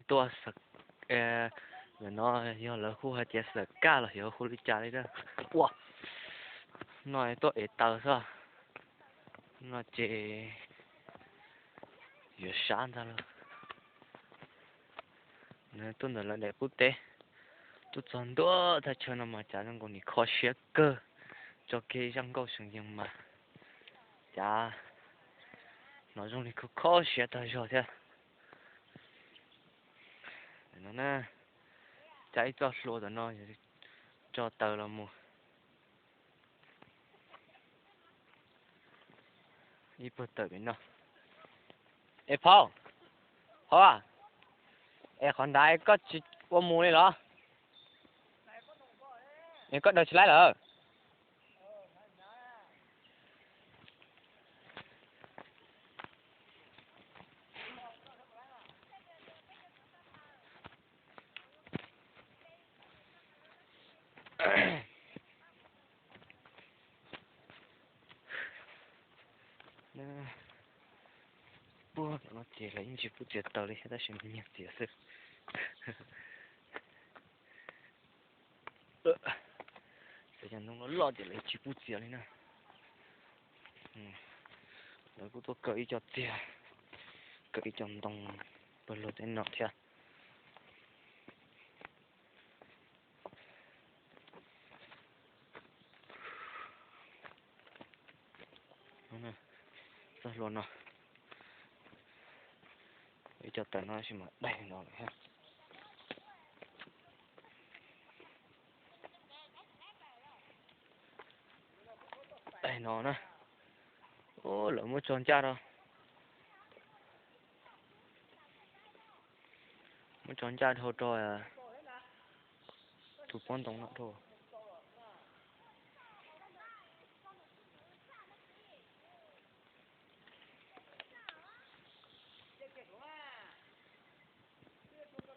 tuaj, ntawm no yog lawv hu hais tias xawm kaj los yog hu li cas li na. Ua, no tuaj ev taws xwb. No ces yuav sab ntag lauj. Tuaj ntawm lawv daim qub teb, tuaj txog ntua thaj chaw no mas cas zoo nkaus nim kho siab kawg, tso kiag zaj nkauj seem yees mas cas hnov zoo li kho kho siab tag zog thiab. No na, cab ib txoj hlua ntawm no tso taws los mus. Ib puag tawm pem no. Es phauj, phauj, es qhov nrad koj tsis ua mus li los? Es koj daws tsis laib lawm? Puag no ces lawv yeej tsis pub txiav taws li thiab tab sis mas nyiag txiav xwb. Cov ntoo loj loj ces lawv tsis pub txiav li na. Lawv kuj tuaj kaw ib co txiag, kaw ib co ntoo pawg lug tej no thiab. Txoj hlua no, ib co taws no tab sis mas daig no lawm thiab. Daig no na, lawv muab tso ncaj rau, muab tso ncaj dhau rau tus pob ntoo no dhau.